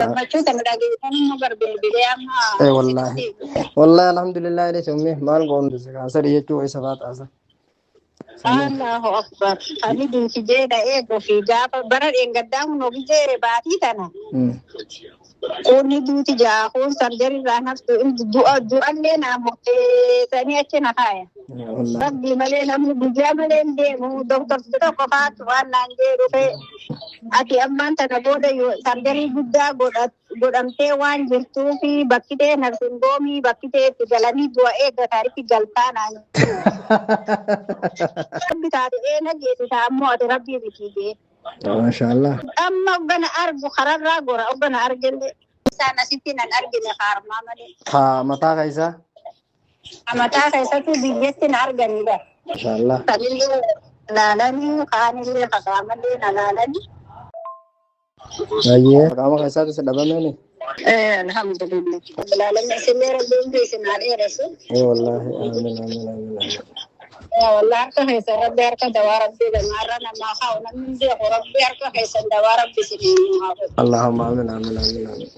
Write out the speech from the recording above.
Gammachuu tana dhageessan immoo bar bilbilee amma. Ee wallaahi. Wallaahi alhamdulillah jedhe ummee maal goonu kaansarii jechuu isa faaxaasa. Allahu akbar. Ani duuti jeedha eegu fi gaafa bara dheengaddaa kun hojii baatii tana. Kunni duuti ja'a kun sarjarirraa naftu du'a du'allee naa murteessanii achi na kaaya. Wallaahi. Rabbii malee namni guyyaa malee hin deemu doktorsi tokko faatu waan naan jee dhufe ati ammaan tana booda yoo sarjarii guddaa godhamtee waan jirtuu fi bakki tee narsingoomii bakki tee itti galanii du'a eeggataa itti galtaa naan rabbi taate ee na geessisa ammoo ati rabbii miti jee. Maashaallah. Amma hoggana argu kararraa gora hoggana argellee isaan asitti nan argine kaarmaa malee. Haa mataa keessaa. Mataa keessatti biyyatti na arganidha. Maashaallah. Kanillee laalanii kaanillee kakaamallee na laalanii. Baay'ee. Qaama keessaatu si dhabameeni. Alhamdulillah. Laalanii isinlee rabbiin isin haa dheeressu. Ee wallaahi amiin amiin amiin amiin. Wallah harka keessa rabbi harka dawaa rabbi gamaarra namaa kaa'u namni hin beeku rabbi harka keessan dawaa rabbi isin haa godhu. Allahumma amiin amiin amiin amiin.